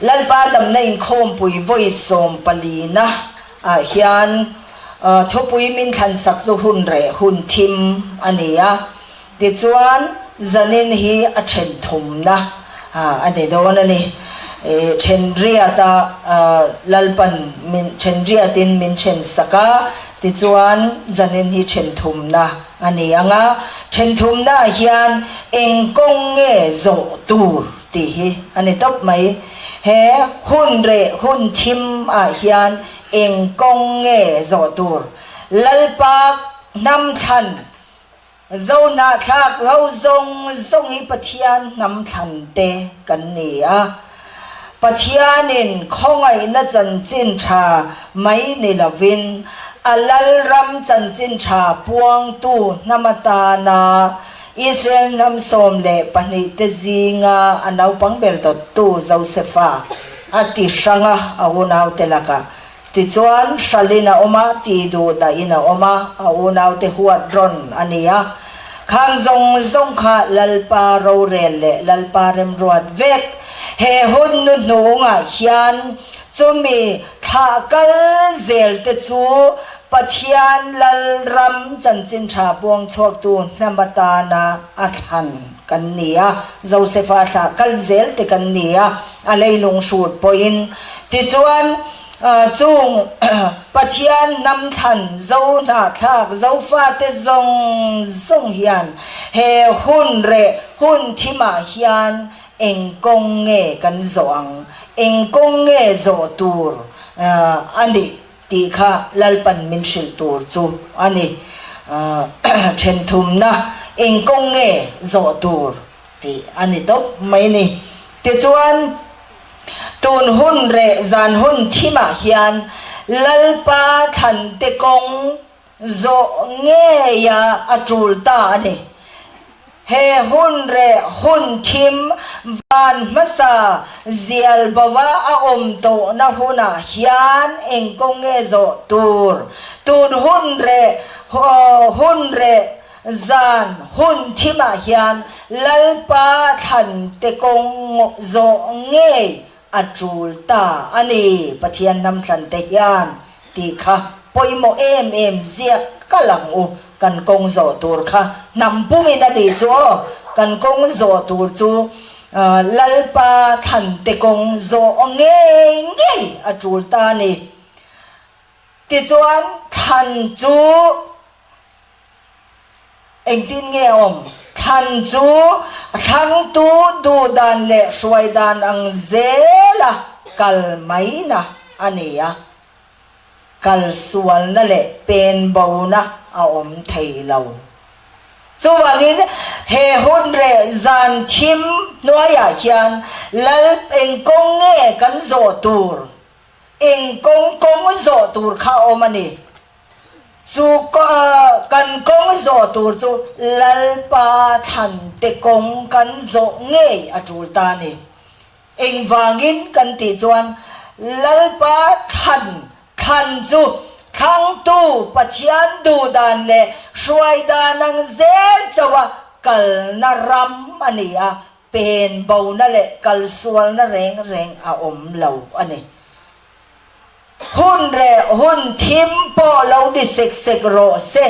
Lalpa damna inkhawmpui vawi sawmpalina ah hian thupui min thlansak chu hun reh hun thim a ni a. Tichuan, zanin hi a then thumna a ni dawn a ni. Then riata Lalpan min then riatin min then sak a, tichuan zanin hi then thumna a ni ang a. Then thumnaah hian eng kawng nge zawh tur tih hi a ni tawp mai. He hun reh hun thim ah hian eng kawng nge zawh tur? Lalpa hnam thlan Zohnahthlak ho zawng zawng hi Pathian hnam thlan te kan ni a. Pathianin khawngaihna chanchin tha mai ni lovin a Lalram chanchin tha puangtu hnam atana Israel hnam 12 te zinga a naupang ber dawttu Josefa a ti hrang a, a unaute lakah Tichuan, Hralin a awm a, tih duh dahin a awm a, a unaute huat rawn a ni a. Khang zawng zawng kha Lalpa rorel leh Lalpa remruat vek. He hun nu hnungah hian chumi thlah kal zel te chu Pathian Lalram chanchin tha puang chhuaktu hnam atana a thlan kan ni a, Josefa thlah kal zel te kan ni a. A leilung hrut pawhin. Tichuan, chung Pathian hnam thlan zo hnahthlak Zofate zawng zawng hian he hun reh hun thimah hian eng kawng nge kan zawh ang, eng kawng nge zawh tur a nih tih kha Lalpan min hrilh tur chu a ni. Thenthumna eng kawng nge zawh tur tih a ni tawp mai ni. Tichuan, tun hun reh zan hun thimah hian Lalpa thlante kawng zawh ngeia a tul ta a ni. He hun reh hun thim van hmasa zial boa a awm tawhna hunah hian eng kawng nge zawh tur? Tun hun reh hun reh Zan hun thimah hian Lalpa thlan te kawng zawh ngei a tul ta a ni, Pathian hnam thlan te hian tih kha pawimawh em em ziak kal ang u, kan kawng zawh tur kha hnam pumin a tih chu aw, kan kawng zawh tur chu Lalpa thlan te kawng zawh ngei ngei a tul ta a ni. Tichuan thlan chu. Engtin nge awm? Thlan chu a thlangtu duh dan leh hruai dan ang zela kal maina a ni a, kal sualna leh pen bona a awm thei lo. Chuvangin he hun reh zan thim hnuaiah hian Lal eng kawng nge kan zawh tur, eng kawng kawng zawh tur kha a awm a ni. Chu kan kawng zawh tur chu Lalpa thlante kawng kan zawh ngei a tul ta a ni. Engvangin kan tih chuan Lalpa thlan thlan chu thlangtu Pathian duhdan leh hruaidan ang zel chauha kalna ram a ni a, pen bona leh kalsualna reng reng a awm lo a ni. Hun reh hun thim pawh lo ni sek sek rawh se.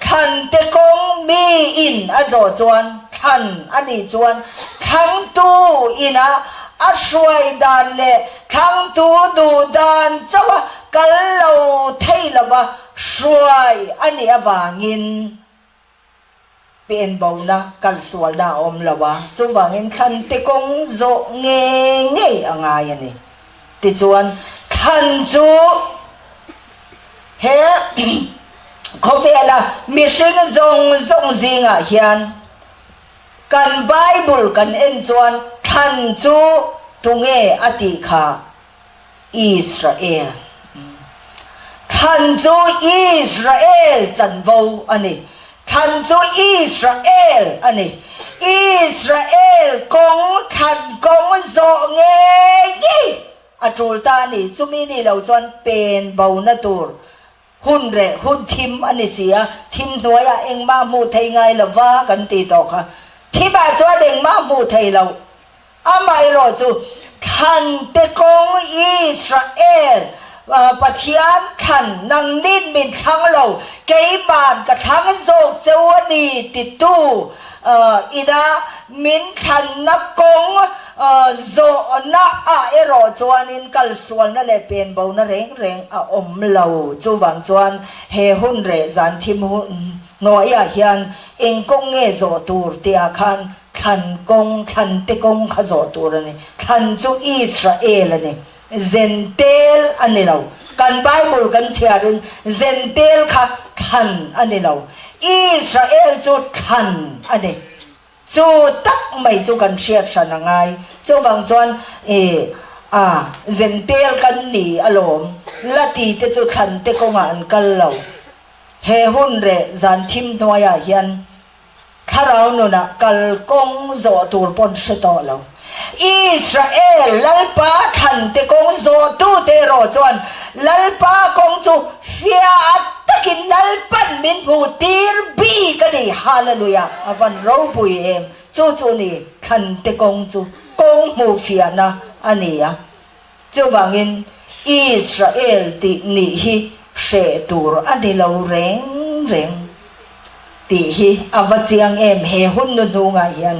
Thlan te kawng mi in a zawh chuan thlan a nih chuan thlangtu ina a hruai dan leh thlangtu duh dan chauh a kal lo thei lova hruai a nih avangin Pen bona kal sualna a awm lo a, chuvangin thlan te kawng zawh ngei ngei a ngai a ni. Tichuan, thlan chu he khawvela mihring zawng zawng zingah hian kan Bible kan en chuan thlan chu tunge a tih kha Israel. Thlan chu Israel chanvo a ni. Thlan chu Israel a ni. Israel kawng thlan kawng zawh ngei ngei a tul ta a ni. Chumi ni lo chuan pen bona tur hun reh hun thim a ni si a, thim hnuaiah engmah hmuh thei ngai lova kan ti tawh kha. Thimah chuan engmah hmuh thei lo. Amaherawh chu Thlan te kawng Israel Pathian thlan nangnin min thlang lo, keiman ka thlang zawk cheu a ni titu ina min thlanna kawng zawhna ah erawh chuanin kalsualna leh penbona reng reng a awm lo. Chuvang chuan he hun reh zan thim hun hnuaiah hian eng kawng nge zawh tur tihah khan Thlan kawng, thlan te kawng kha zawh tur a ni. Thlan chu Israel a ni. Zentel a ni lo. Kan Bible kan chhiarin Zentel kha thlan a ni lo. Israel chu thlan a ni. Chu tak mai chu kan hriat hran a ngai. Chuvang chuan i a Zentel kan ni alawm. La ti te chu thlan te kawngah an kal lo. He hun reh zan thim hnuaiah hian Thlarau nunah kal kawng zawh tur pawn hre tawh lo. Israel Lalpa thlante kawng zawhtute erawh chuan Lalpa kawng chu fiah takin Lalpan min hmuh tir bik a ni. Hallelujah! A van ropui em! Chu chu ni thlante kawng chu kawng hmuh fiahna a ni a. Chuvangin Israel tih nih hi hreh tur a ni lo reng reng tih hi a va chiang em he hun nu hnungah hian.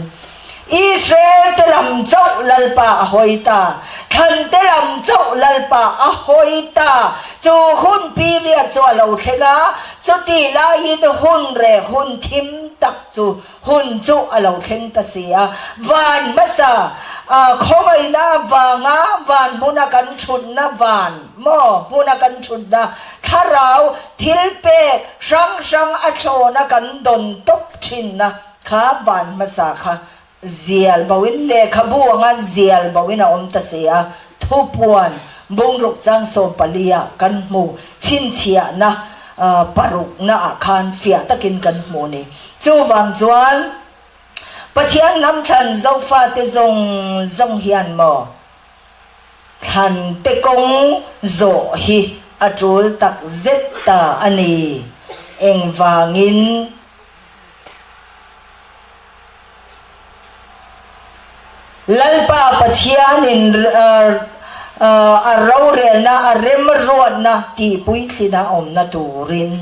Israel te lam chauh Lalpa a hawi ta, thlan te lam chauh Lalpa a hawi ta. Chu hun period chu a lo thleng a, chutih laiin hun reh hun thim tak chu Hun chu a lo thleng ta si a, van hmasa khawngaihna avanga van hmuna kan thutna van maw hmuna kan thutna thlarau thil pek hrang hrang a thlawna kan dawn tawp thinna kha van hmasa kha zial boin lehkhabu anga zial boin a awm ta si a, thupuan bungruk chang 14 ah kan hmu chhinchhiahna parukna ah khan fiah takin kan hmu a ni. Chuvang chuan Pathian hnam thlan Zofate zawng zawng hian maw thlan te kawng zawh hi a tul tak zet ta a ni. Engvangin? Lalpa Pathianin a rorelna a remruatna tihpuitlina awmna turin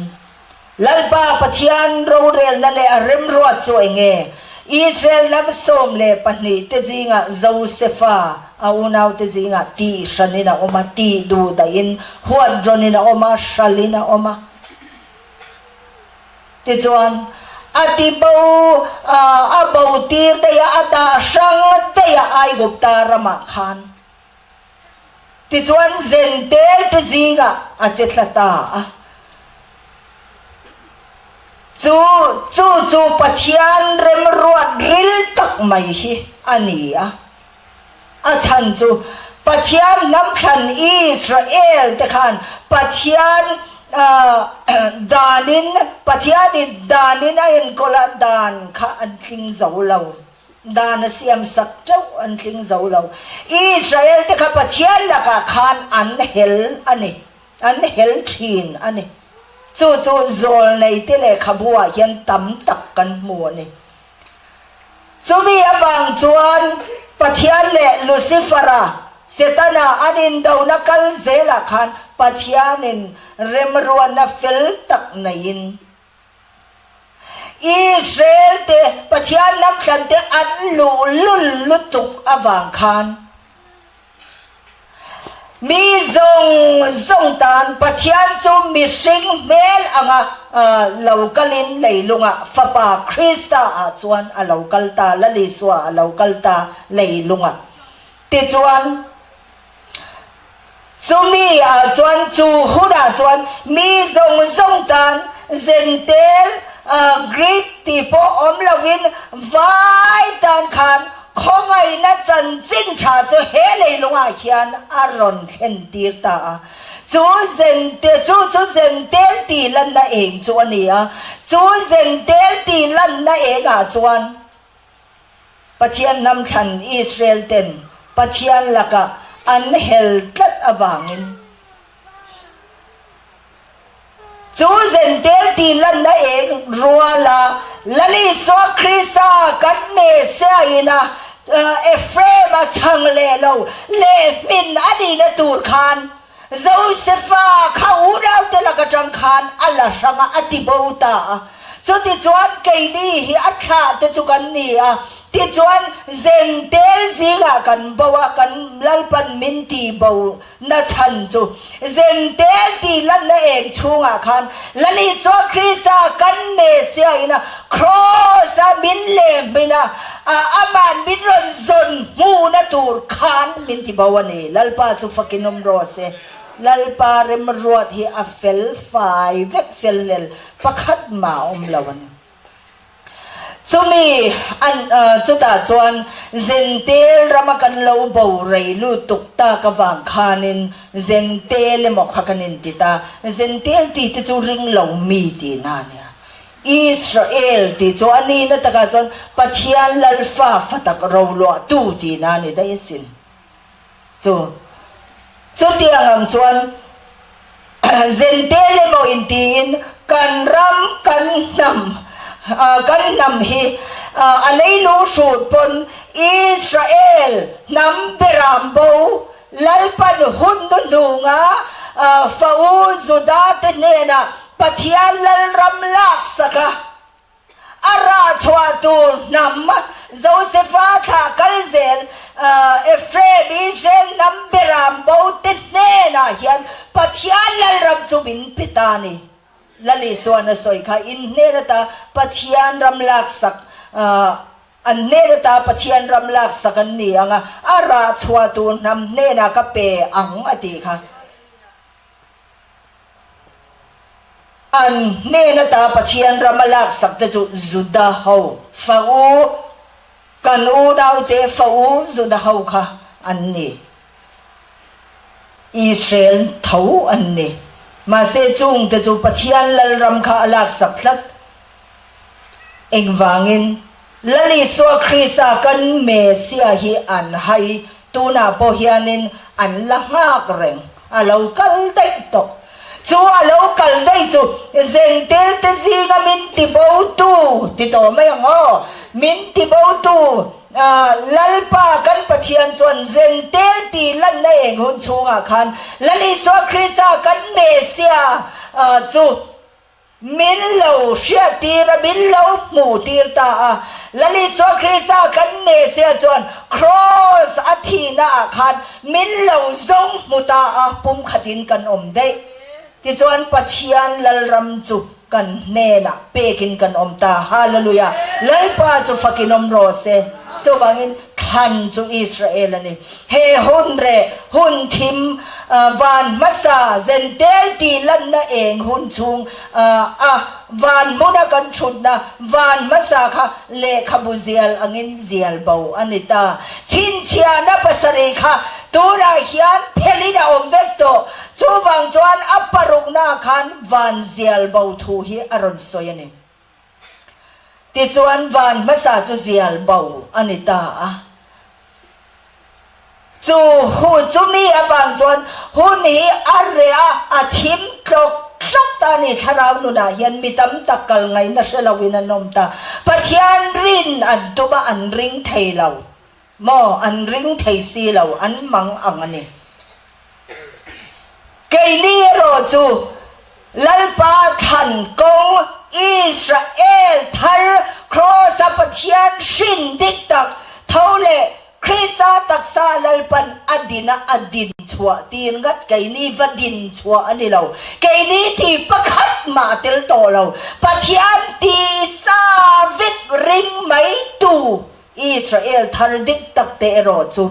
Lalpa Pathian rorelna leh a remruat chu eng nge? Israel hnam 12 te zingah Josefa a unaute zingah tih hranin a awm a, tih duh dahin, huat rawnin a awm a, hralhin a awm a. Tichuan, a ti bo, a bo tir daih a, a dah hrang daih a Aigupta ramah khan. Tichuan Zentel te zingah a che thla ta a. Chu chu chu Pathian remruat ril tak mai hi a ni a. A chhan chu Pathian hnamthlan Israel te khan Pathian danin Pathianin danin a enkawl a, dan kha an tling zo lo. Dan a siam sak teuh an tling zo lo. Israel te kha Pathian lakah khan an hel a ni, an hel thin a ni. Chu chu zawlneite lehkhabu ah hian tam tak kan hmu a ni. Chumi avang chuan Pathian leh Lucifer-a, Setana, an indona kal zelah khan Pathianin remruatna fel tak neiin Israel te Pathian lamthlan te an luhlul lutuk avang khan mi zawng zawng tan Pathian chu mihring hmel anga lo kalin leilungah Fapa Krista ah chuan a lo kal ta, Lal Isua a lo kal ta leilungah. Tichuan. Chumi ah chuan chu hunah chuan mi zawng zawng tan Zentel, Greek tih pawh awm lovin vai tan khan khawngaihna chanchin tha chu he leilungah hian a rawn thlen tir ta a. Chu Zentel, chu chu Zentel tih lanna eng chu a ni a. Chu Zentel tih lanna engah chuan Pathian hnam thlan Israel ten Pathian lakah an hel tlat avangin chu Zentel tih lanna eng ruala Lal Isua Krista kan Messiah ina. Ephraim-a chhang leh lo leh hmin a nihna tur khan Josefa kha unaute lak atang khan a la hrang a, a ti bo ta a. Chutichuan keini hi a thlah te chu kan ni a, tichuan Zentel zingah kan bo a, kan Lalpan min ti bo na chhan chu Zentel tih lanna eng chhungah khan Lal Isua Krista kan Messiah ina Kraws-a min leh hmin a, Aman min rawn zawn hmuhna tur khan min ti bo a ni. Lalpa chu fakin awm rawh se. Lalpa remruat hi a fel fai vek fel hlel pakhat mah a awm lo a ni. Chumi an chutah chuan Zentel rama kan lo bo rei lutuk tak avang khanin Zentel emaw kha kan inti ta. Zentel tih te chu ring lo mi tihna a nia. Israel tih chu a nihna takah chuan Pathian Lalfa fa tak roluahtu tihna a ni daih asin. Chu chutiang ang chuan Zentel emaw intiin kan ram kan hnam kan hnam hi a leilung hrut pawn Israel hnam beram bo Lalpan hun hnuhnunga fa u Juda te hnenah Pathian Lalram laksak a A rah chhuah tur hnam Josefa thlah kal zel Ephraim, Israel hnam beram bo te hnenah hian Pathian Lalram chu min pe ta a ni. Lal Isuan a sawi kha, In hnen ata Pathian ram laksak an hnen ata Pathian ram laksak an ni ang a, a rah chhuah tur hnam hnenah ka pe ang a tih kha. An hnen ata Pathian ram a laksak te chu Juda ho fa u, kan unaute fa u Juda ho kha an ni. Israel tho an ni. Mahse chungte chu Pathian Lalram kha a laksak tlat. Engvangin? Lal Isua Krista kan Messiah hi an hai, tunah pawh hianin an la nghak reng, a lo kal daih tawh. Chu a lo kal daih chu Zentelte zinga min tibotu ti tawh mai ang aw, min tibotu Lalpa kan Pathian chuan Zentel tih lanna eng hun chhungah khan Lal Isua Krista kan Messiah chu Min lo hriattir a, min lo hmuhtir ta a. Lal Isua Krista kan Messiah chuan Kraws a thihna ah khan min lo zawng hmu ta a, pumkhatin kan awm daih. Tichuan Pathian Lalram chu kan hnenah pekin kan awm ta. Hallelujah! Lalpa chu fakin awm rawh se. Chuvangin thlan chu Israel a ni. He hun reh hun thim van hmasa Zentel tih lanna eng hun chhung a van hmuna kan thutna van hmasa kha lehkhabu zial angin zial bo a ni ta. Chhinchhiahna pasarih kha tunah hian phelhin a awm vek tawh. Chuvang chuan a parukna khan van zial bo thu hi a rawn sawi a ni. Tichuan van hmasa chu zial bo a ni ta a. Chu hu chu mi avang chuan hun hi a reh a, a thim tlawk tlawk ta a ni. Thlarau nunah hian mi tam tak kal ngaihna hre loin an awm ta. Pathian rin an tum a, an ring thei lo maw? An ring thei si lo, an mang ang a ni. Keini erawh chu Lalpa thlan kawng Israel thar Kraws-a Pathian hrin dik tak tho leh Krista taksa Lalpan a dina a din chhuah tir ngat keini va din chhuah a ni lo. Keini tih pakhat mah a tel tawh lo. Pathian tisa vek ring mai tu Israel thar dik tak te erawh chu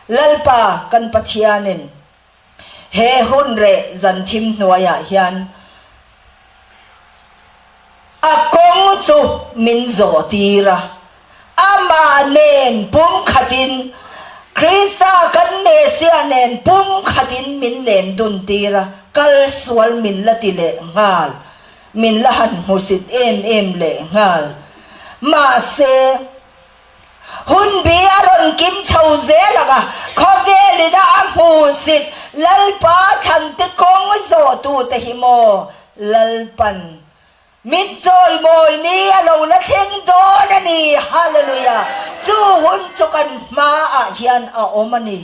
Lalpa kan Pathianin he hun reh zan thim hnuaiah hian a kawng chu min zawh tir a, amah nen pumkhatin, Krista kan Messiah nen pumkhatin min len dun tir a, kal sual min la ti leh nghal, min la han hmusit em em leh nghal. Mahse. Hunbi a rawn kim chho zel ang a, khawvel ina a hmuhsit Lalpa thlante kawng zawhtute hi maw Lalpan min chawimawi ni a lo la thleng dawn a ni. Hallelujah! Chu hun chu kan hmaah hian a awm a ni.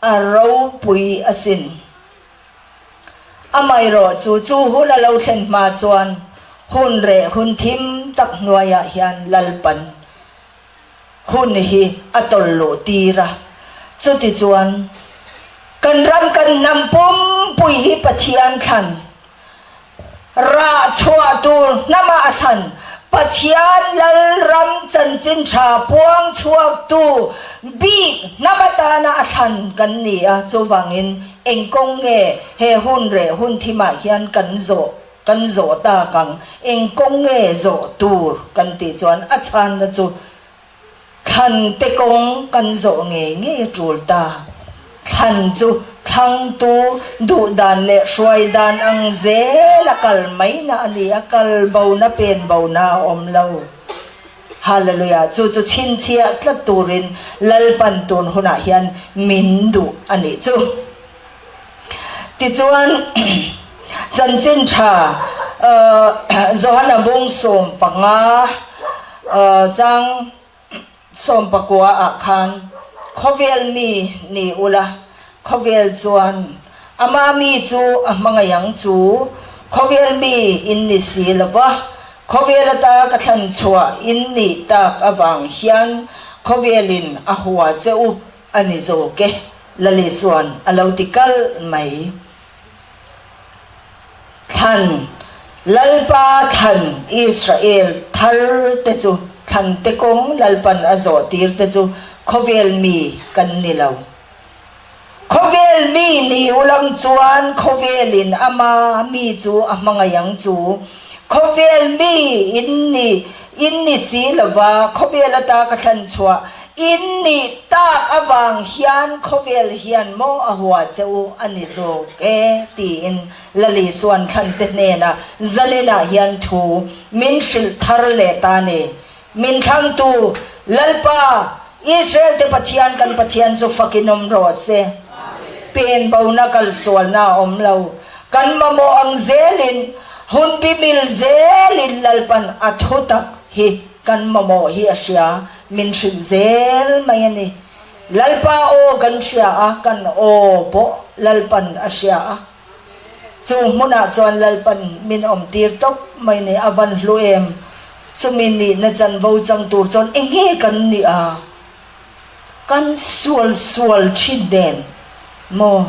A ropui asin. Amaherawh chu chu hun a lo thlen hma chuan hun reh hun thim tak hnuaiah hian Lalpan hun hi a tawlh luh tir a. Chutichuan kan ram kan hnam pumpui hi Pathian thlan Rah chhuah tur hnamah a thlan. Pathian Lalram chanchin tha puang chhuaktu bik hnam atana a thlan kan ni a, chuvangin eng kawng nge he hun reh hun thimah hian kan zawh kan zawh tak ang, eng kawng nge zawh tur kan tih chuan a chhanna chu Thlan te kawng kan zawh ngei ngei a tul ta. Thlan chu thlangtu duh dan leh hruai dan ang zel a kal mai na a ni a, kal bona pen bona a awm lo. Hallelujah! Chu chu chhinchhiah tlat turin Lalpan tun hunah hian min duh a nih chu. Tichuan, chanchin tha Johana bung 15 chang 19 ah khan khawvel mi ni ula, khawvel chuan ama mi chu a hmangaih ang chu, khawvel mi in ni si lova, khawvel ata ka thlan chhuah in nih tak avang hian khawvelin a hua che u A ni zawk e, Lalisuan a lo ti kalh mai. Thlan, Lalpa thlan Israel thar te chu thlan te kawng Lalpan a zawh tir te chu khawvel mi kan ni lo. Khawvel mi ni ulang chuan khawvelin ama mi chu a hmangaih ang chu. Khawvel mi in ni in ni si lova khawvel ata ka thlan chhuah In nih tak avang hian khawvel hian maw a hua che u a ni zawk e tiin Lali Suan Thlante hnenah Zalenah hian thu min hrilh thar leh ta ni. Min thlangtu Lalpa, Israel te Pathian kan Pathian chu fakin awm rawh se. Pen bona kalsualna a awm lo. Kan mamawh ang zelin, hunbi mil zelin Lalpan a thutak hi kan mamawh hi a hria. Min hrilh zel mai a ni. Lalpa aw kan hria a, kan aw pawh Lalpan a hria a. Chu hmunah chuan Lalpan min awm tir tawp mai ni, a van hlu em? Chumi nihna chanvo chang tur chuan eng nge kan nih a? Kan sual sual thin nen maw?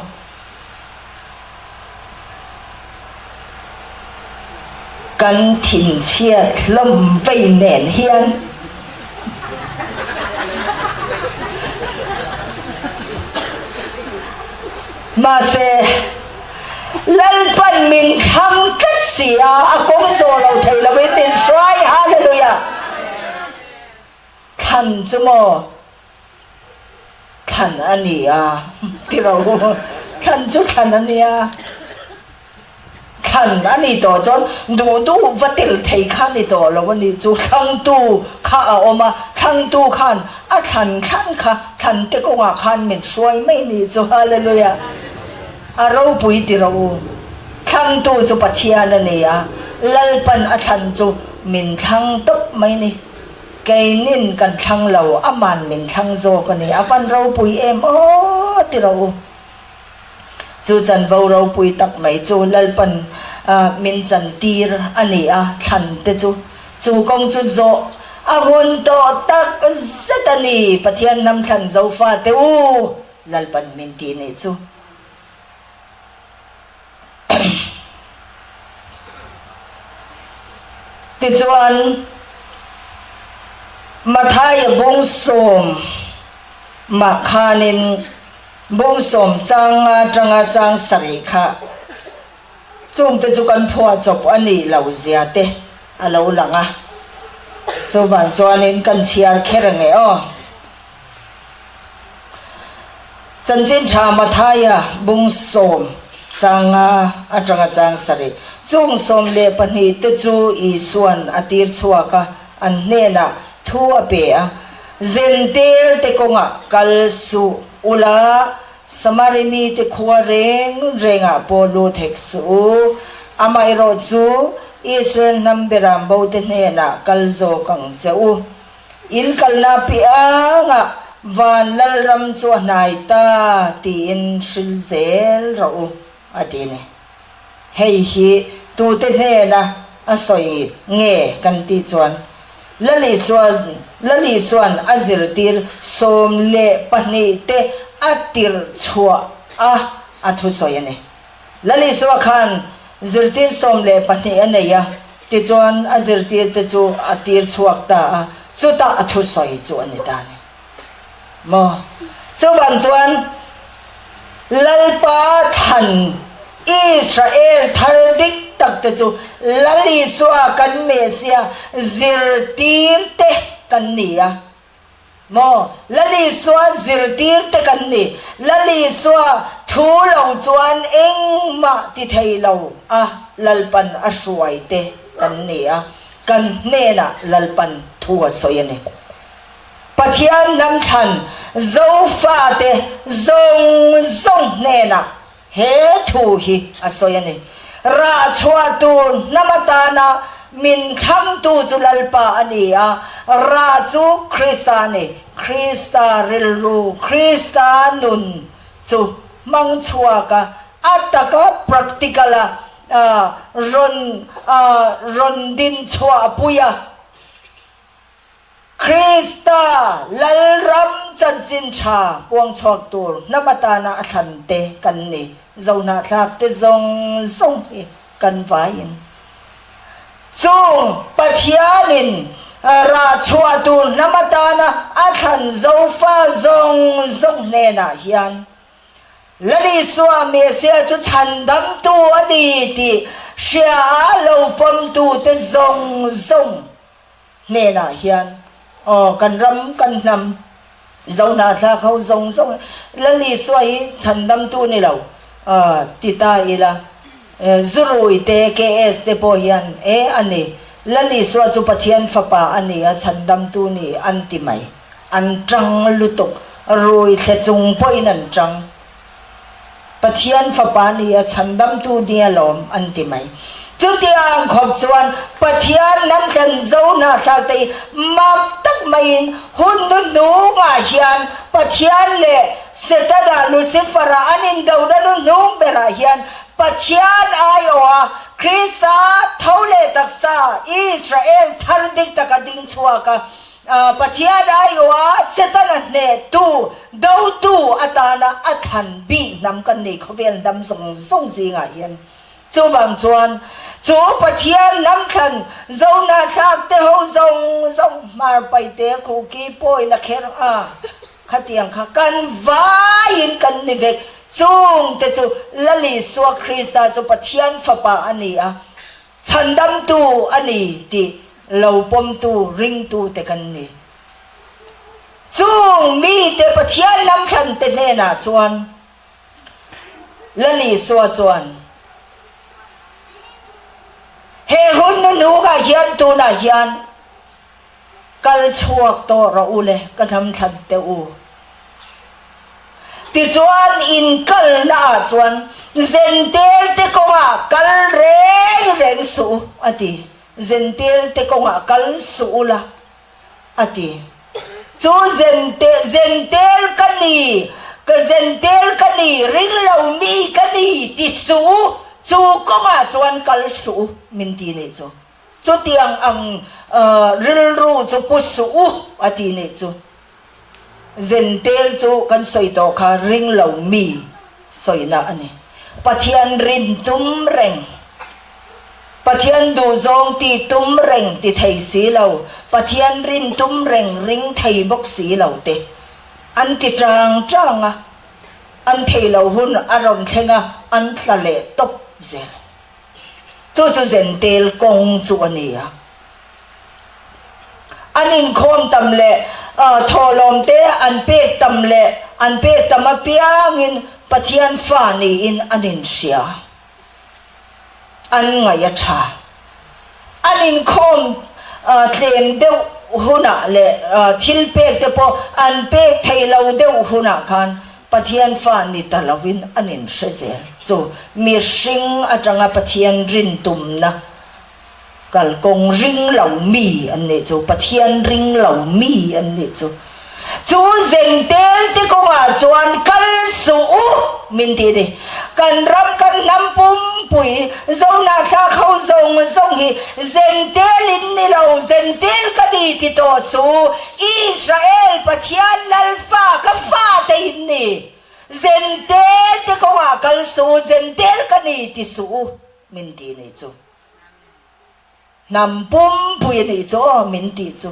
Kan thinchhiat hlawm vei nen hian Mahse, Lalpan min thlang tlat si a, a kawng zawh lo thei lovin min hruai. Hallelujah! Thlan chu maw? Thlan a ni a ti lo. Thlan chu thlan a nia. Thlan a ni tawh chuan duh duh va tel thei kha ni tawh lo a ni chu. Thlangtu kha a awm a, thlangtu khan a thlan thlan kha thlan te kawngah khan min hruai mai ni chu. Hallelujah! A ropui ti rawh u. Thlangtu chu Pathian a ni a, Lalpan a thlan chu min thlang tawp mai ni. Keinin kan thlang lo, aman min thlang zawk a ni. A van ropui em aw ti rawh u. Chu chanvo ropui tak mai chu Lalpan min chantir a ni a, thlan te chu. Chu kawng chu zawh a hun tawh tak zet a ni, Pathian hnam thlan Zofa te u, Lalpan min ti nih chu. Tichuan, Mathaia bung sawmah khanin bung sawm changa tanga chang sarih kha chungte chu kan phuahchawp a nih loh zia te a lo lang a. Chuvang chuanin kan chhiar kher ang e aw. Chanchin tha Mathaia bung sawm changa atanga chang sarih. Chung 12 te chu Isuan a tir chhuak a, an hnenah thu a pe a, Zentel te kawngah kal suh ula, Samari mite khua reng rengah pawh lut hek suh u. Amaherawhchu. Israel hnam beram bote hnenah kal zawk ang che u. In kalna piangah van Lalram chu a hnai ta tiin hril zel rawh u, a ti ni. Hei hi tute hnena a sawi nge kan tih chuan Lalisuan Lalisuan a zirtir 12 te a tirh chhuah a a thusawi a ni. Lalisua khan zirtir 12 a nei a, tichuan a zirtirte chu a tir chhuak ta a, chutah a thusawi chu a ni ta a ni. Maw? Chuvang chuan Lalpa thlan Israel thar dik tak te chu Lal Isua kan Messiah zirtirte kan ni a. Maw? Lal Isua zirtirte kan ni. Lal Isua thu lo chuan engmah ti thei lo a Lalpan a hruaite kan ni a, kan hnenah Lalpan thu a sawi a ni. Pathian hnam thlan Zofate zawng zawng hnenah he thu hi a sawi a ni. Rah chhuah tur hnam atana min thlangtu chu Lalpa a ni a, rah chu Krista a ni. Krista rilru, Krista nun chu hmang chhuak a, a taka practical a rawn rawn din chhuahpui a. Krista Lalram chanchin tha puang chhuak tur hnam atana a thlan te kan ni. Zohnahthlak te zawng zawng hi kan vaiin chung Pathianin rah chhuah tur hnam atana a thlan Zofa zawng zawng hnenah hian Lal Isua Messiah chu chhandamtu a ni tih hria a lo pawmtute zawng zawng hnenah hian aw kan ram kan hnam Zohnahthlak ho zawng zawng Lal Isua hi chhandamtu ni lo ti ta ila Zurui te KS te pawh hian e a ni Lal Isua chu Pathian fapa a ni a chhandamtu ni an ti mai an tang lutuk rui thle chung pawhin an tang. Pathian Fapa ni a chhandamtu ni alawm an ti mai. Chutiang khawp chuan Pathian nan thlen zo hnahthlak te hi mak tak maiin hun hnuhnungah hian Pathian leh Setana, Lucifer-a an indona hnuhnung berah hian Pathian aiawha Krista tho leh taksa Israel thar dik taka ding chhuak a, Pathian aiawha Setana hnehtu, dotu atana a thlan bik hnam kan nei khawvel hnam zawng zawng zingah hian. Chuvang chuan chu Pathian hnam thlan Zohnahthlak te ho zawng zawng hmar paite kuki pawi la kher a, khatiang kha kan vaiin kan ni vek. Chungte chu Lal Isua Krista chu Pathian Fapa a ni a, Chhandamtu a ni tih lo pawmtu ringtute kan ni. Chung mite Pathian lamthlante hnenah chuan Lal Isua chuan, He hun hnuhnungah hian tunah hian Kal chhuak tawh rawh u le, ka hnamthlan teh u. Tichuan in kalna ah chuan Zentel te kawngah kal reng reng suh u, a ti. Zentel te kawngah kal suh u la, a ti. Chu Zente, Zentel ka ni, ka Zentel ka ni, ring lo mi ka ni ti suh u, chu kawngah chuan kal suh u, min ti nih chu. Chutiang ang rilru chu pu suh u a ti nih chu. Zentel chu kan sawi tawh kha ring lo mi sawina a ni. Pathian rin tum reng, Pathian duhzawng ti tum reng ti thei si lo, Pathian rin tum reng ring thei bawk si lo te an ti tang tang a, an thei lo hun a rawn thleng a, an tla leh tawp zel. Chu chu Zentel kawng chu a ni a. An inkhawm tam leh thawhlawm te an pek tam leh an pek tam apiangin Pathian fa niin an inhria. An ngaih a tha. An inkhawm tlem deuh hunah leh thil pek te pawh an pek thei lo deuh hunah khan Pathian fa ni ta lovin an inhre zel. Chu mihring atanga Pathian rin tumna. Kalkawng ring lo mi an nih chu, Pathian ring lo mi an nih chu. Chu Zentel te kawngah chuan kal suh u min ti ni. Kan ram kan hnam pumpui Zohnahthlak ho zawng zawng hi Zentel in ni lo, Zentel ka ni ti tawh suh u, Israel Pathian Lalfa ka fate in ni. Zentel te kawngah kal suh u, Zentel ka ni ti suh u min ti ni chu. Hnam pumpui a nih chu aw min tih chu.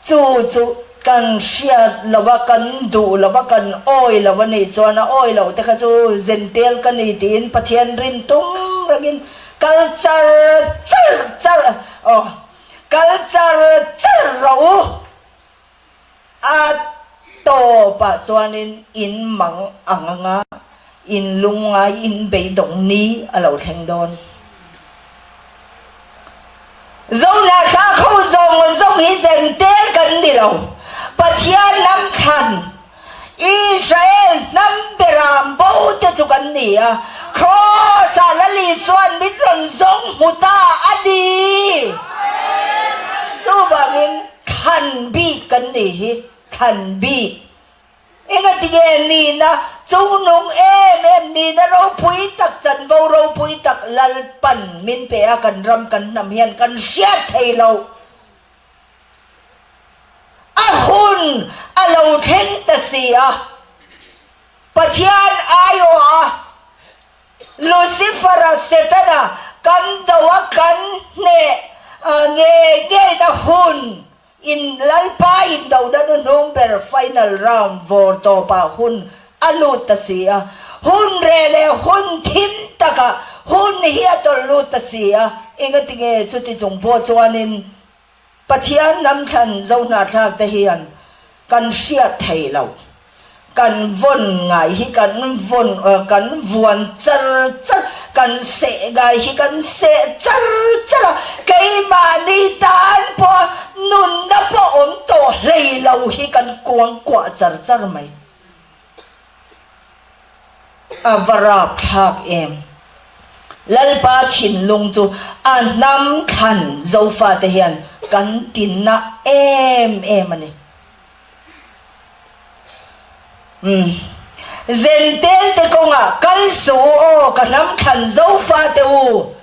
Chu chu kan hriat lo a, kan duh lo a, kan awi lo a nih chuan a awi loh te kha chu zentel ka ni tiin Pathian rin tum rengin kal char char char aw kal char char rawh u. A tawpah chuanin in mang ang anga in lungngai in beidawng ni a lo thleng dawn. Zohnahthlak ho zawng zawng hi zentel kan ni lo. Pathian hnam thlan, Israel hnam beram bo te chu kan ni a. Kraws-ah Lal Isua'n min rawn zawng hmu ta a ni. Chuvangin. Thlan bik kan nih hi, thlan bik. Engatinge nihna chungnung em em, nihna ropui tak, chanvo ropui tak Lalpan min pe a, kan ram kan hnam hian kan hriat thei lo. A hun a lo thleng ta si a, Pathian aiawh a, Lucifer-a, Setana, kan do a kan hneh ngei ngeina hun in Lalpa indona hnuhnung ber final round vawr tawpah hun a lut ta si a. Hun reh leh hun thim takah hun hi a tawlh lut ta si a. Engatinge chuti chung pawh chuanin Pathian lamthlan Zohnahthlak te hian kan hriat thei lo. Kan vawn ngai hi kan vawn kan vuan char char, kan seh ngai hi kan seh char char a, keimahni tan pawha nunna pawh awm tawh hlei lo hi kan kuang kuah char char mai. A va rapthlak em! Lalpa thinlung chu a hnam thlan Zofate hian kan tinna em em a ni. Umm. Zentel te kawngah kal suh u aw ka hnam thlan Zofate u!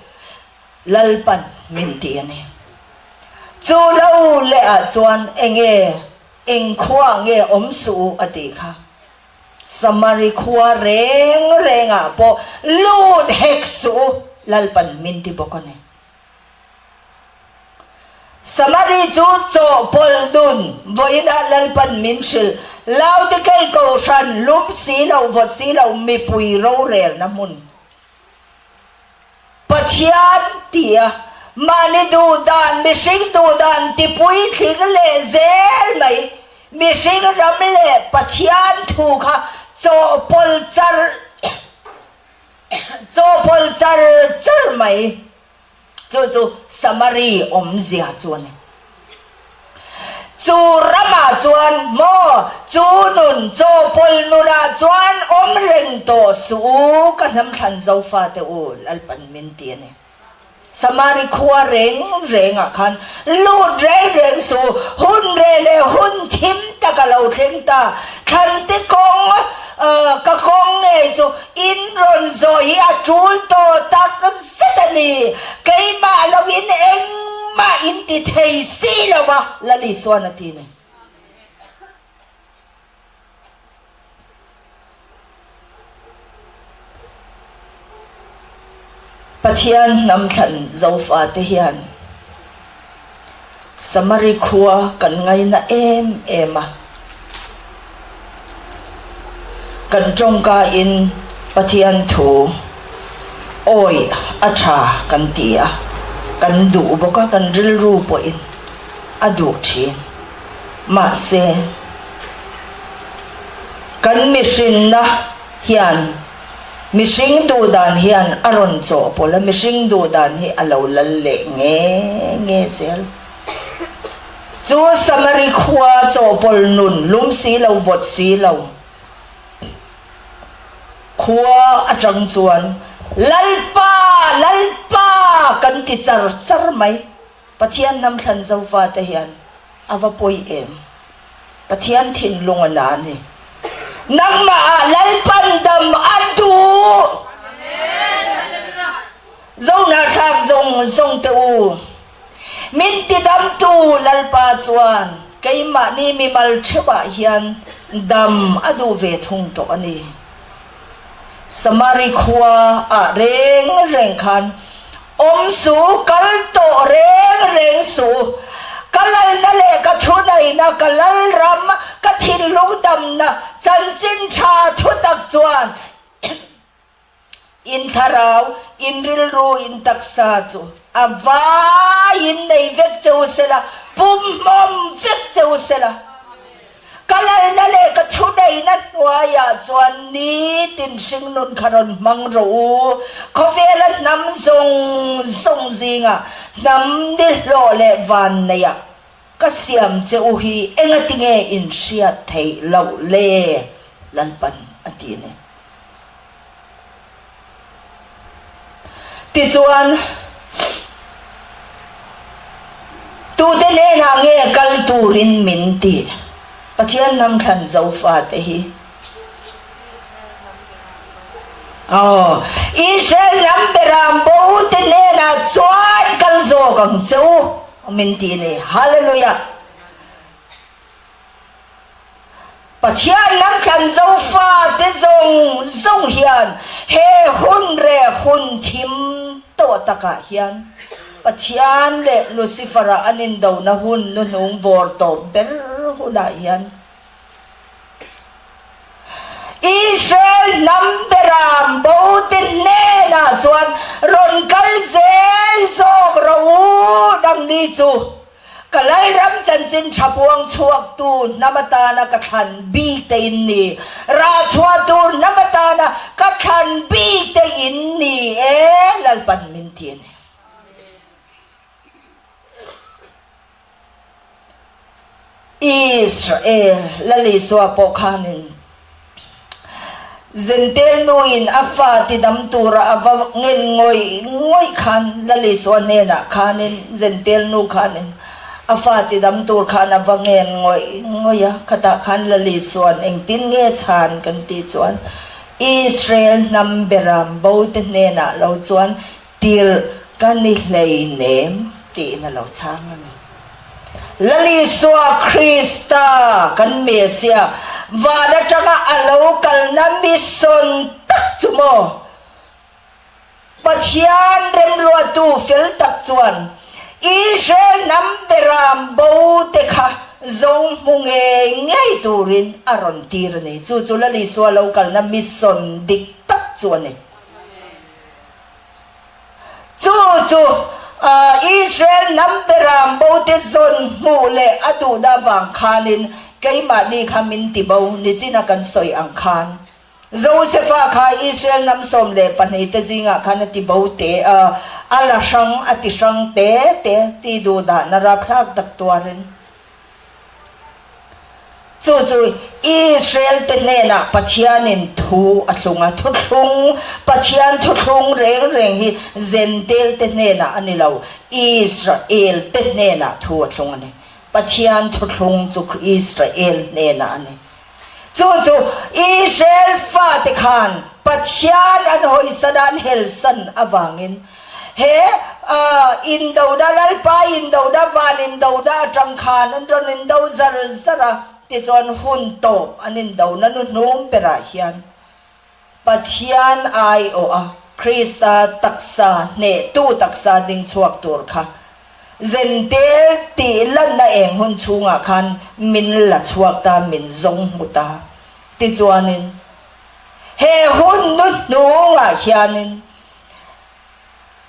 Lalpan min ti a ni. Chu lo leh ah chuan enge eng khua nge awm suh u a tih kha. Samari khua reng rengah pawh lut hek suh u, Lalpan min ti bawk a ni. Samari chu chawhpawlh dun vawiinah Lalpan min hrilh, Laodikei kohhran lum si lo vawt si lo mipui rorelna hmun. Pathian tia mahni duh dan, mihring duh dan tipuitling leh zel mai, mihring ram leh Pathian thu kha chawhpawlh char chawhpawlh char char mai. Chu chu Samari awmzia chu a ni. Chu ramah chuan maw chu nun chawhpawlh nunah chuan awm reng tawh suh u, ka hnam thlan Zofate u, Lalpan min ti a ni. Samari khua reng rengah khan lut reng reng suh u, hun reh leh hun thim tak a lo thleng ta, thlante kawng ka kawng ngei chu in rawn zawh hi a tul tawh tak Zet a ni, keimah loin engmah in ti thei si lo a, Lal Isuan a ti ni. Pathian hnam thlan Zofate hian Samari khua kan ngaina em em a. Kan tawngkain Pathian thu awih a tha kan ti a, kan duh bawk a, kan rilru pawhin a duh thin. Mahse, kan mihrinna hian Mihring duh dan hian a rawn chawhpawlh a, mihring duh dan hi a lo lal leh nge nge zel. Chu Samari khua chawhpawlh nun lum si lo vawt si lo khua atang chuan. Lalpa, Lalpa kan ti char char mai. Pathian hnam thlan Zofate hian a va pawi em? Pathian thinlung a na a ni. Nangmah ah Lalpan dam a duh. Zohnahthlak zawng zawng te u, min tidamtu Lalpa chuan keimahni mimal theuhah hian dam a duh ve thung tawh a ni. Samari khua ah reng reng khan awm su, kal tawh reng reng su. Ka lalna leh ka thuneihna, ka lalram, ka thinlung damna chanchin tha thutak chuan in thlarau, in rilru, in taksa chu a vaiin nei vek che u sela, pumhmawm vek che u sela. Ka lalna leh ka thuneihna hnuaiah chuan nitin hringnun kha rawn hmang rawh u. Khawvela hnam zawng zawng zingah hnam nihlawh leh vanneiah ka siam che u hi engatinge in hriat theih loh le? Lalpan a ti a ni. Tichuan, tute hnenah nge kal turin min tih? Pathian hnam thlan Zofate hi. Aw, Israel hnam beram bo te hnenah chuan kal zawk ang che u, min ti a ni. Hallelujah! Pathian lam thlan Zofate zawng zawng hian he hun reh hun thim tawh takah hian Pathian leh Lucifer-a an indona hun nuhnung bawr tawp ber hunah hian Israel hnam beram bote hnenah chuan rawn kal zel zawk rawh u nangni chu Ka Lalram chanchin tha puang chhuaktu hnam atana ka thlan bik te in ni. Rah chhuah tur hnam atana ka thlan bik te in ni e, Lalpan min ti a ni. Israel Lal Isua pawh khanin Zentel nuin a fa tidam tura a va ngen ngawih ngawih khan Lal Isua hnenah khanin Zentel nu khanin a fa tidam tur khan a va ngen ngawih ngawih a, khatah khan Lal Isua'n engtin nge chhan kan tih chuan Israel hnam beram bo te hnenah lo chuan Tirh ka ni hleinem tiin a lo chhang a ni. Lal Isua Krista kan Messiah van atanga a lo kalna mission tak chu maw? Pathian remruattu fel tak chuan Israel hnam beram bo te kha zawng hmu ngei ngei turin a rawn tir a ni. Chu chu Lal Isua lo kalna mission dik tak chu a ni. Chu chu Israel hnam beram bote zawn hmuh leh a duhna avang khanin keimahni kha min ti bo nichin a kan sawi ang khan Josefa kha Israel hnam 12 te zingah khan a ti bo te a, a la hrang a ti hrang te te ti duhdahna rapthlak tak tuarin. Chu chu Israel-te hnenah Pathianin thu a thlung a, thuthlung, Pathian thuthlung reng reng hi Zentail-te hnenah a ni lo, Israel-te hnenah thu a thlung a ni. Pathian thuthlung chu Israel hnenah a ni. Chu chu Israel fate khan Pathian an hawisan a, an helsan avangin he indona, Lalpa indona, van indona atang khan an rawn indo zar zar a, tichuan hun tawp an indona nuhnum berah hian Pathian aiawh a, Krista taksa hnehtu taksa ding chhuak tur kha Zentel tih lanna eng hun chhungah khan min la chhuak ta, min zawng hmu ta. Tichuanin, he hun nu hnungah hianin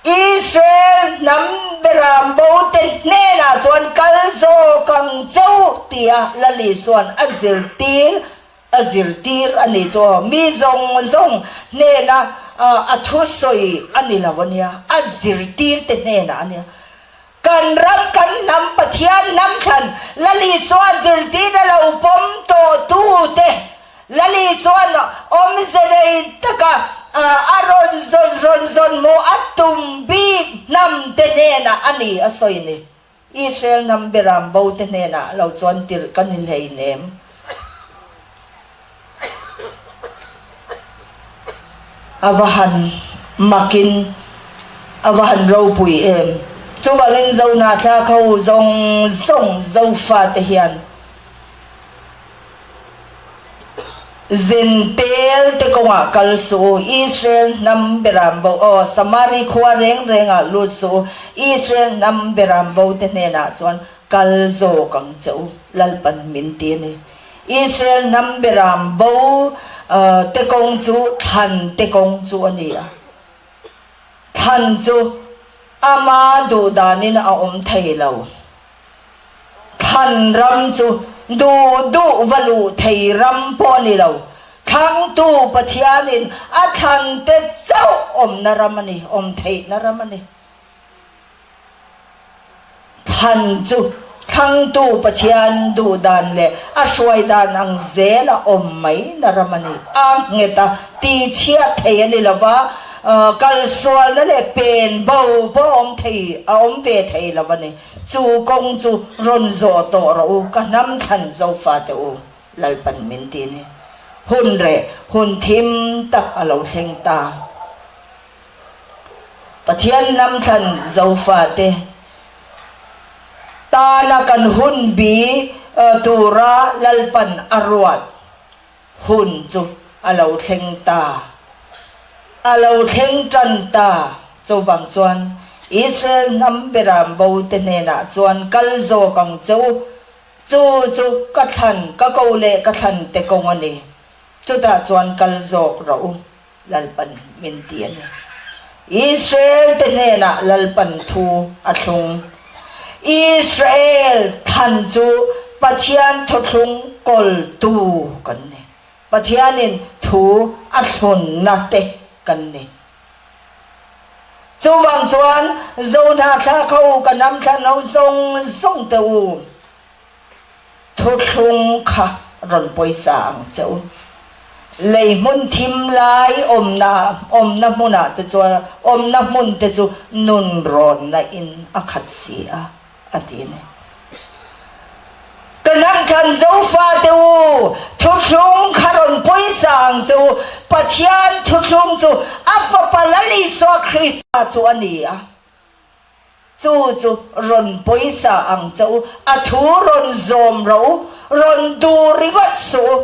Israel hnam beram bote hnenah chuan kal zawk ang che u tia Lal Isua'n a zirtir A zirtir a nih chu aw, mi zawng zawng hnena a thusawi a ni lo a nia, a zirtir te hnenah a nia. Kan ram, kan hnam, Pathian hnam thlan, Lal Isua zirtirna lo pawm tawh tute, Lal Isua'n awmze nei taka. A rawn zawn rawn zawn hmuh a tum bik hnam te hnenah a ni a sawi ni. Israel hnam beram bo te hnenah lo chuan tirh ka ni hleinem. A va han makin a va han ropui em. Chuvangin Zohnahthlak ho zawng zawng Zofate hian Zin tel te kawngah kal suh u, Israel hnam beram bo, aw, Samari khua reng rengah lut suh u, Israel hnam beram bo te hnenah chuan kal zawk ang che u, Lalpan min ti a ni. Israel hnam beram bo te kawng chu thlan te kawng chu a ni a, thlan chu ama duhdanin a awm thei lo. Thlan ram chu duh duh va luh thei ram pawh a ni lo. Thlangtu Pathianin a thlan te chauh awmna ram a ni, awm theihna ram a ni. Thlan chu thlangtu Pathian duh dan leh a hruai dan ang zela awm mai na ram a ni. A nghet a, tichhiat thei a ni lo va, kalsualna leh pen bo pawh a awm thei, a awm ve thei lo a ni. Chu kawng chu rawn zawh tawh rawh u, ka hnam thlan Zofate u, Lalpan min ti ni. Hun reh, hun thim tak a lo thleng ta. Pathian hnam thlan Zofate tana kan hun bi tura Lalpan a ruat hun chu a lo thleng ta. A lo thleng tan ta. Chuvang chuan Israel hnam beram bo te hnenah chuan kal zawk ang che u. Chu chu ka thlan, ka ko leh ka thlan te kawng a ni. Chutah chuan kal zawk rawh u, Lalpan min ti a ni. Israel te hnenah Lalpan thu a thlung. Israel thlan chu Pathian thawthlung kawltu kan ni. Pathianin thu a thlunna te kan ni. Chuvang chuan Zohnahthlak ho ka hnam thlan ho zawng zawng te u, thuthlung kha rawn pawisa ang che u. Lei hmun thim lai awmna awmna hmunah te chuan awmna hmun te chu nun rawnna in a khat si a. a ti a ni. Ka hnamthlan Zofate u, thuthlung kha rawn pawisa ang che u, Pathian thuthlung chu a Fapa Lal Isua Krista chu a ni a, chu chu rawn pawisa ang che u, a thu rawn zawm rawh u, rawn duh ringawt suh u.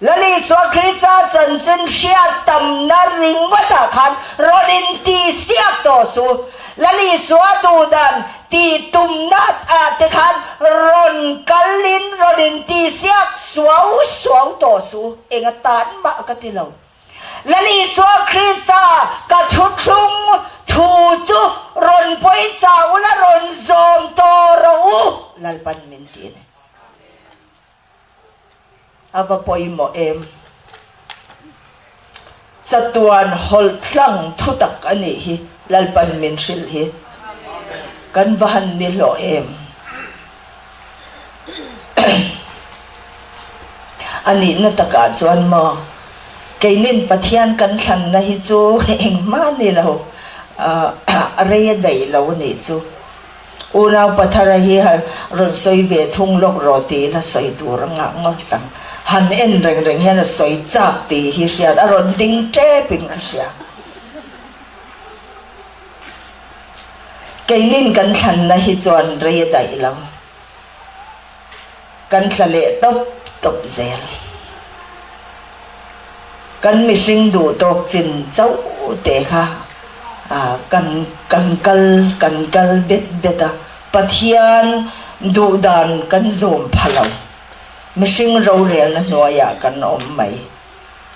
Lal Isua Krista chanchin hriat tamna ringawtah khan rawn intihsiak tawh suh. Lal Isua duhdan tih tumna ah te khan rawn kalin rawn intihsiak suau suau tawh suh. Eng atan mah ka ti lo. Lal Isua Krista ka thuthlung thu chu rawn pawisa ula rawn zawm tawh rawh u, Lalpan min ti a ni. A va pawimawh em? Chatuan hawlh tlang thutak a nih hi Lalpan min hrilh hi kan va han ni hlawh em? A nihna takah chuan maw keinin Pathian kan thlanna hi chu engmah ni lo, a rei a daih lo a nih chu. Unau Pathara hi rawn sawi ve thung lawk rawh tiin a sawi tur a ngah ngawt ang. Han en reng reng hian a sawi chak tih hi hriat a rawn ding tep in ka hria. Keinin kan thlanna hi chuan rei a daih lo. Kan tla leh tawp tawp zel. Kan mihring duh tawk chin chauh te kha kan kan kal kan kal det det a, Pathian duh dan kan zawm pha lo. Mihring rorelna hnuaiah kan awm mai.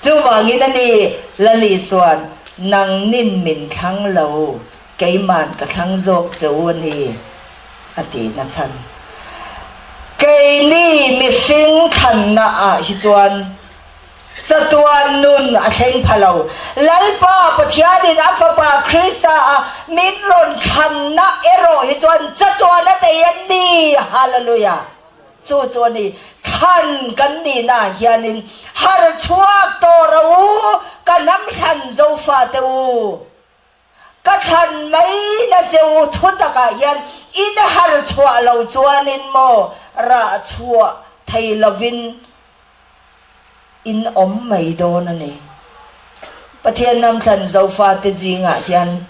Chuvangin a ni, Lali chuan nangnin min thlang lo, Keiman ka thlang zawk che u a ni, a ti nachhan. Keini mihring thlanna ah hi chuan chatuan nun a thleng pha lo. Lalpa Pathianin a Fapa Krista a min rawn thlanna erawh hi chuan chatuan a nei a ni. Hallelujah! Chu chu a ni. Thlan kan nihnaah hianin harh chhuak tawh rawh u, ka hnam thlan Zofate u. Ka thlan mai na che u thu takah hian in harh chhuah lo chuanin maw rah chhuah thei lovin in awm mai dawn a ni. Pathian hnam thlan Zofate zingah hian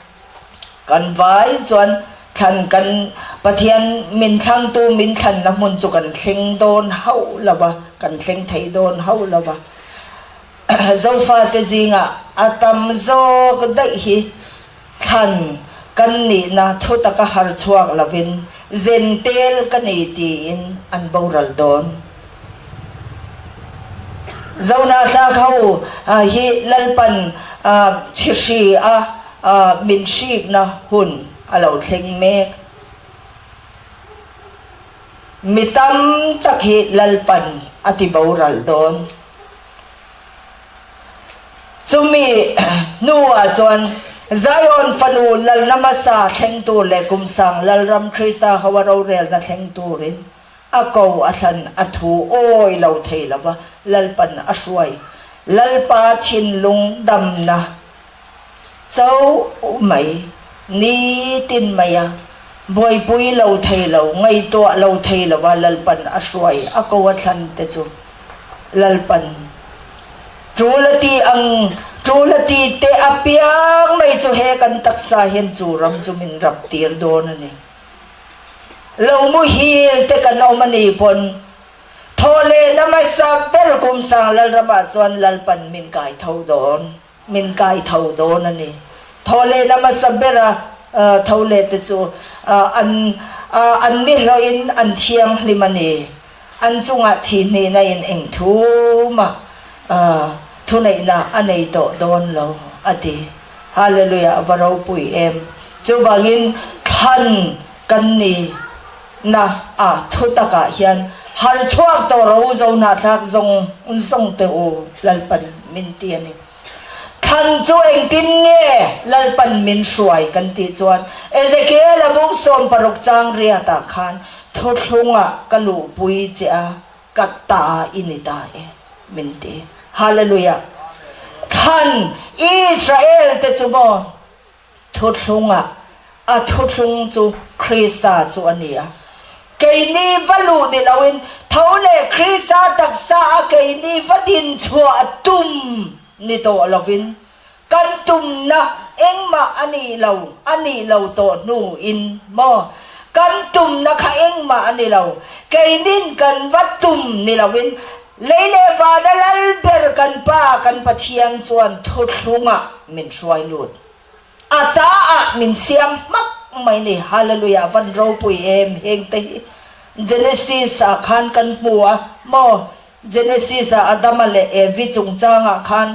kan vai chuan thlan kan Pathian min thlangtu min thlanna hmun chu kan thleng dawn hauh lo va, kan thleng thei dawn hauh lo va. Zofate zingah a tam zawk daih hi thlan kan nihna thu taka har chhuak lovin zen tel ka nei tiin an boral dawn. Zohnahthlak ho hi Lalpan chhihri a min hrikna hun a lo thleng mek. Mi tam tak hi Lalpan a ti boral dawn. Chumi hnuah chuan Zion fanu lalna hmasa thleng tur leh kum sang Lalram Krista hoa rorelna thleng turin a ko a thlan a thu awi lo thei lo va, Lalpan a hruai. Lalpa thinlung damna chauh mai nitin maia buaipui lo thei lo, ngaihtuah lo thei lova Lalpan a hruai a ko a thlan te chu Lalpan tul a ti ang, tul a ti teh apiang mai chu he kan taksa hian chu ram chu min rap tir dawn a ni. Lo muhil te kan awm a nih pawn Thaw leh na hmasa ber kum sang Lalramah chuan Lalpan min kai tho dawn, min kai tho dawn a ni. Thaw leh na hmasa bera tho leh te chu an an nihlawhin an thianghlim a ni. An chungah thihhnihna in eng thu mah thuneihna a nei tawh dawn lo a ti. Hallelujah a va ropui em! Chuvangin thlan kan ni na a thu takah hian har chhuak tawh ro zo hnahthlak zawng zawng teh u Lalpan min ti a ni. Thlan chu engtin nge Lalpan min hruai kan tih chuan Ezekiel a buk 60 chang riatah khan thuthlungah ka luhpui che a ka ta i ni ta e min ti. Hallelujah! Thlan Israel te chu maw Thuthlungah a thuthlung chu Krista chu a ni a. Keini va luh ni loin tho leh Krista taksa a keini va din chhuah tum ni tawh lovin kan tumna engmah a nih lo a nih lo tawh hnuin maw kan tumna kha engmah a ni lo keinin kan va tum ni loin lei leh vana lal ber kan Pa kan Pathian chuan thuthlungah min hruai lut. A ta ah min siam hmak mai ni. Hallelujah van ropui em heng te hi Genesis ah khan kan hmu a maw Genesis ah Adama leh Evi chungchang ah khan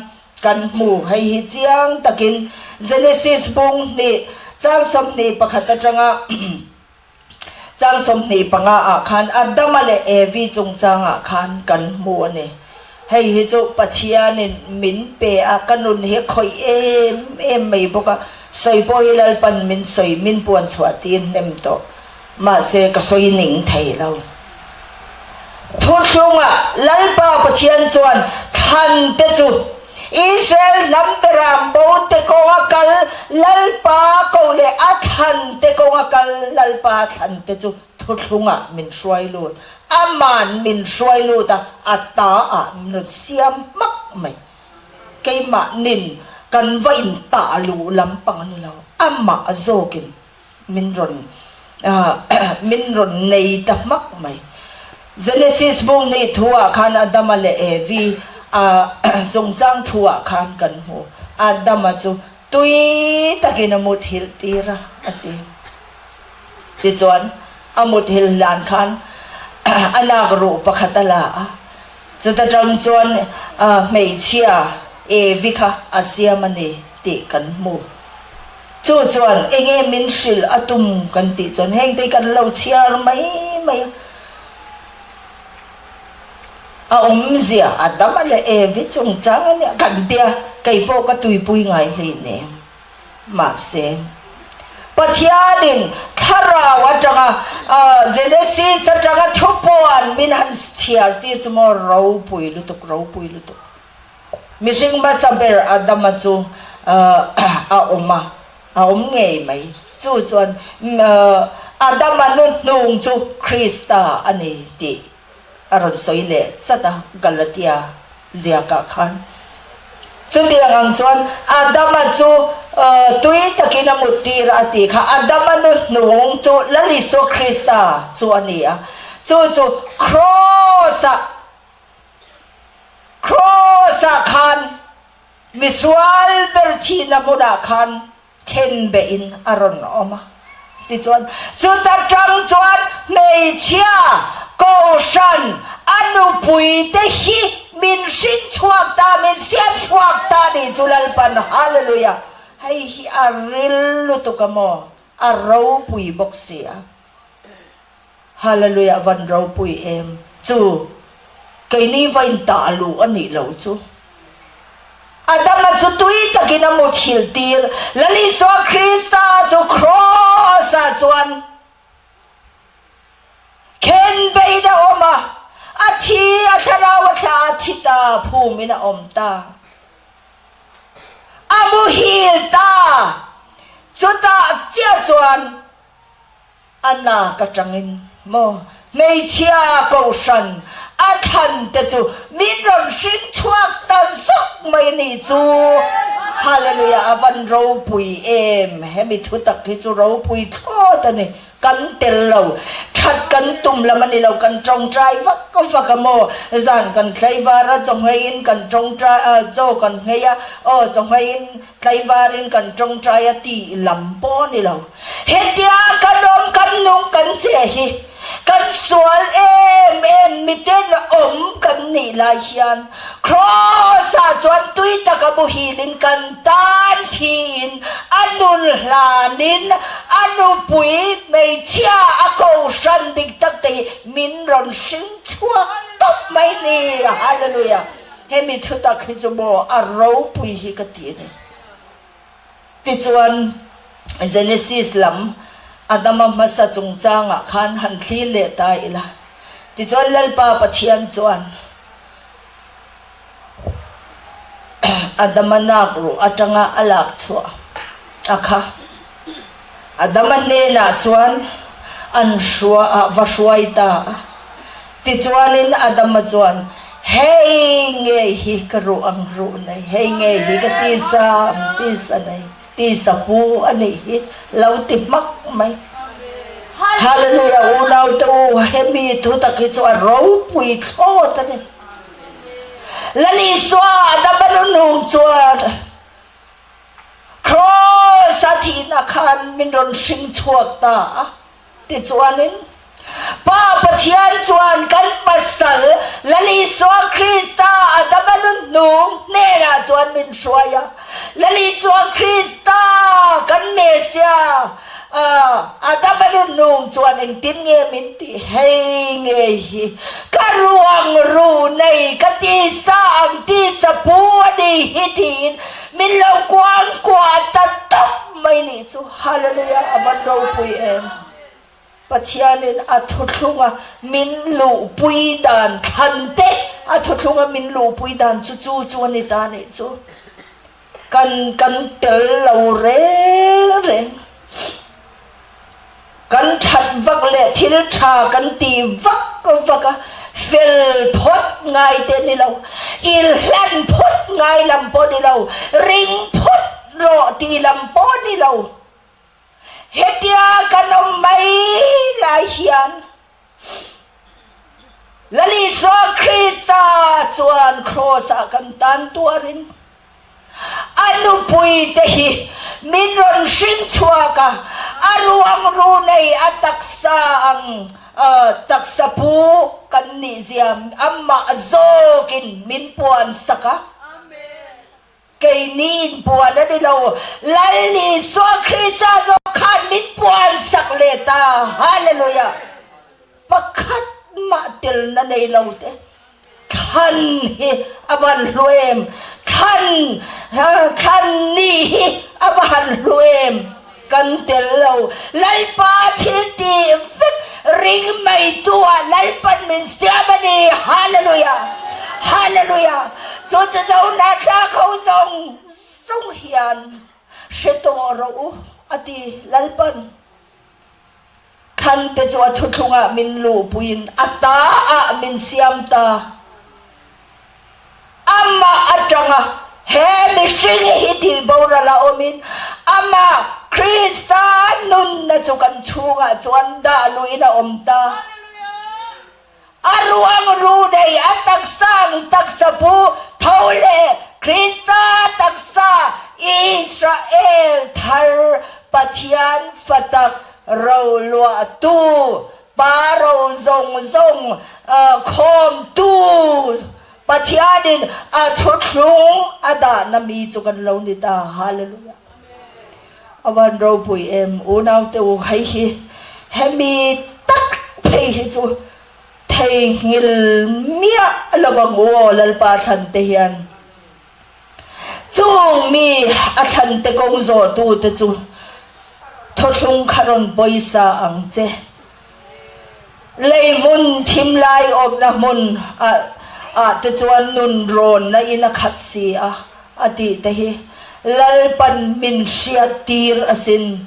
kan hmu hei hi chiang takin Genesis bung hnih chang 21 atanga Chang 25 ah khan Adama leh Evi chungchangah khan kan hmu a ni. Hei hi chu Pathianin min pe a, ka nun hi a khawih em em mai bawk a, sawi pawh hi Lalpan min sawi, min puan chhuah tir hnem tawh. Mahse ka sawi ning thei lo. Thuthlungah Lalpa Pathian chuan thlan te chu Israel hnam beram bo te kawnga kal Lalpa ko leh a thlan te kawnga kal Lalpa thlan te chu thuthlungah min hruai lut. Aman min hruai lut a, a ta ah min rawn siam hmak mai. Keimah nin kan va intah luh lampang a ni lo, amah zawkin min rawn min rawn nei ta hmak mai. Genesis bung hnih thu ah khan Adama leh Evi chungchang thu ah khan kan hmu. Adama chu tui takin a muthilh tir a, a ti. Tichuan, a muthilh hlan khan a lak ruh pakhat a la a, chuta tang chuan hmeichhia Evi kha a siam a ni tih kan hmu. Chu chuan enge min hrilh a tum kan tih chuan heng te hi kan lo chhiar mai mai a, a awmzia a dam a leh Evi chungchang a nia kan tia keipawh ka tuipui ngai hleinem. Mahse, Pathianin thlarau atanga Genesis atanga thupuan min han chhiar tir chu maw ropui lutuk, ropui lutuk. Mihring hmasa ber Adama chu a awm a, a awm ngei mai. Chu chuan Adama nu hnung chu Krista a ni tih a rawn sawi leh chat a, Galatia ziakah khan. Chutiang ang chuan Adama chu tui takin a mut tir a tih kha Adama nu hnung chu Lal Isua Krista chu a ni a, chu chu Kraws-ah Kraws-ah khan misual ber thihna hmunah khan Khen behin a rawn awm a. Tichuan, chuta tang chuan hmeichhia Kohhran a nupuite hi min hring chhuak ta, min siam chhuak ta nih chu Lalpan Hallelujah! Hei hi a ril lutuk a maw? A ropui bawk si a. Hallelujah van ropui em chu keini va in tah luh a nih loh chu. Adama chu tui takin a muthilh tir, Lal Isua Krista chu Kraws ah chuan khenbein a awm a, a thi a thlarau a thlah a thi ta phumin a awm ta. A muhil ta, chutah chiah chuan A nak atangin maw hmeichhia kohhran a thlan te chu min rawn hring chhuak ta zawk mai nih chu. Hallelujah a van ropui em hemi thu tak hi chu ropui thlawt a ni kan tel lo that kan tum lam a ni lo kan tawngtai vak vak a maw zan kan tlaivar a chawnghei in kan tawngtai a chaw kan nghei a aw chawnghei in Tlaivarin kan tawngtai a tih lam pawh a ni lo. Hetia kan awm kan nung kan che hi kan sual em em miten awm kan nih lai hian Kraws-ah chuan tui taka muhilin kan tan thiin a nun hlanin a nupui hmeichhia a kohhran dik tak te hi min rawn hring chhuak tawp mai ni. Hallelujah! Hemi thutak hi chu maw a ropui hi ka ti a ni. Tichuan, Genesis lam Adama hmasa chungchangah khan han thlir leh ta ila. Tichuan Lalpa Pathian chuan Adama nak ruh atanga a lak chhuah a kha. Adama hnenah chuan an hrua ah va hruai ta a. Tichuanin Adama chuan, Hei ngei hi ka ruh ang ruh nei, hei ngei hi ka tisa ang tisa nei, tisa pu a nih hi lo ti hmak mai. Hallelujah unaute u, hemi thu tak hi chu a ropui thlawt a ni. Lal Isua Adama nunung chuan Kraws a thihna khan min rawn hring chhuak ta a, tichuanin Pa Pathian chuan kan pasal Lal Isua Krista a dama nun hnung hnenah chuan min hruai a, Lal Isua Krista kan Mesia a dama nun hnung chuan engtin nge min tih hei ngei hi ka ruang ru nei ka tisa ang tisa pu a ni hi tiin Min lo kuang kuah ta tawp mai nih chu. Hallelujah a van ropui em. Pathianin a thuthlunga min luhpui dan thlan te a thuthlunga min luhpui dan chu chu chu a ni ta nih chu. Kan kan tel lo reng reng. Kan that vak leh thil tha kan ti vak vak a, fel phawt ngai te ni lo, ilhlan phawt ngai lam pawh ni lo, ring phawt rawh ti lam pawh ni lo. Hetia kan awm mai lai hian Lal Isua Krista chuan Kraws-ah kan tan tuarin a nupuite hi min rawn hring chhuak a, a ruang ru nei a taksa ang taksa pu kan nih zia amah zawkin min puan sak a. Keini in puan a ni lo, Lal Isua Krista zawk khan min puan sak leh ta. Hallelujah! Pakhat mah telna nei lo te thlan hi a van hlu em? Thlan, thlan ni hi a va han hlu em? Kan tel lo. Lalpa thil tih vek. neitu ah Lalpan min siam a ni. Hallelujah! Hallelujah! Chu chu Zohnahthlak ho zawng zawng hian hre tawh rawh u, a ti Lalpan. Thlan te chu a thuthlungah min luhpuiin a ta ah min siam ta. Amah atanga he mihring hi tih boral a awmin amah Krista nunna chu kan chhungah chuan dah luhin a awm ta. A ruang ru nei a taksa ang taksa pu tho leh Krista taksa Israel thar Pathian fatak roluahtu Pa ro zawng zawng khawmtu Pathianin a thuthlung a dahna mi chu kan lo ni ta. Hallelujah. A van ropui em unaute u hei hi hemi tak phei hi chu theihnghil miah lovang u aw Lalpa thlan te hian. Chung mi a thlan te kawng zawhtu te chu thawthlung kha rawn pawisa ang che. Lei hmun thim lai awmna hmun ah ah te chuan nun rawnna in a khat si a, a tih te hi Lalpan min hriat tir asin.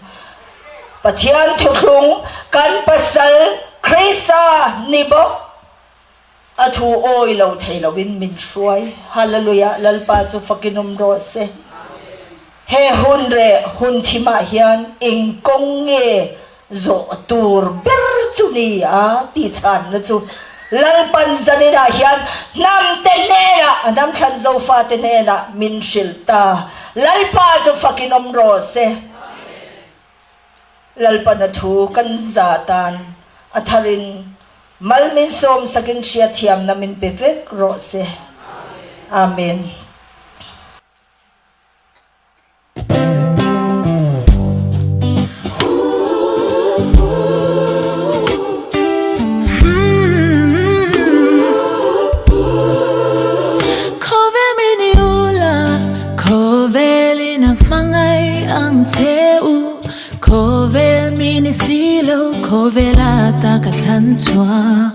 Pathian thuthlung kan pasal Krista ni bawk. A thu awi lo thei loin min hruai. Hallelujah Lalpa chu fakin awm rawh se. He hun reh hun thimah hian eng kawng nge zawh tur ber chu ni a tih chhanna chu Lalpan zaninah hian hnamte hnenah, a hnam thlan Zofate hnenah min hrilh ta. Lalpa chu fakin awm rawh se. Lalpan a thu kan za tan a tharin mal min sawm sakin hriatthiamna min pe vek rawh se. Amen. Khawvel min i ula, khawvelin a hmangaih ang che u. Khawvel min i si lo, khawvel ata ka thlan chhuak.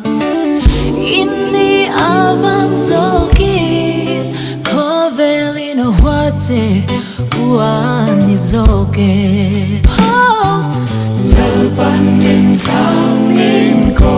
In ni a vang zawkin, khawvelin a hua che u a ni zawk e. Lalpan min thlang min ko.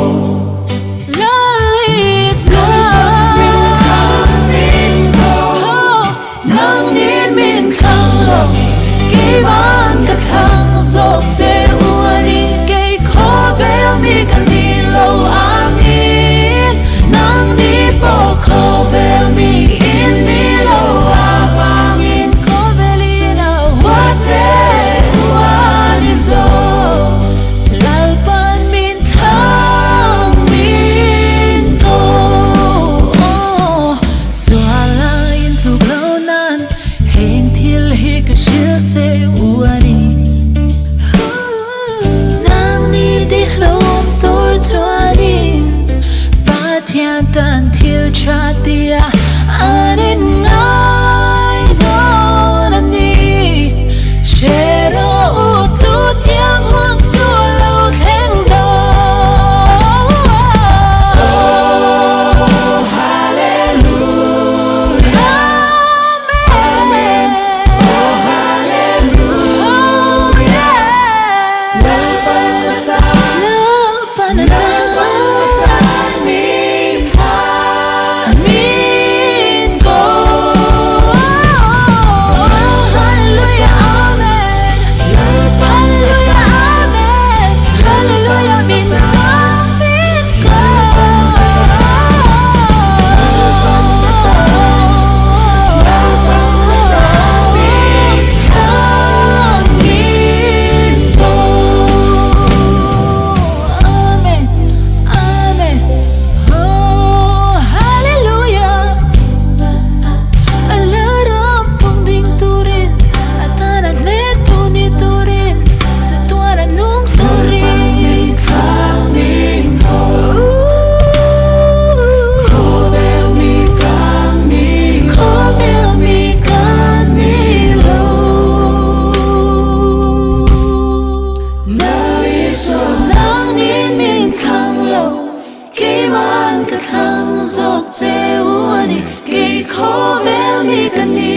che u a ni, kei khawvel mi ka ni.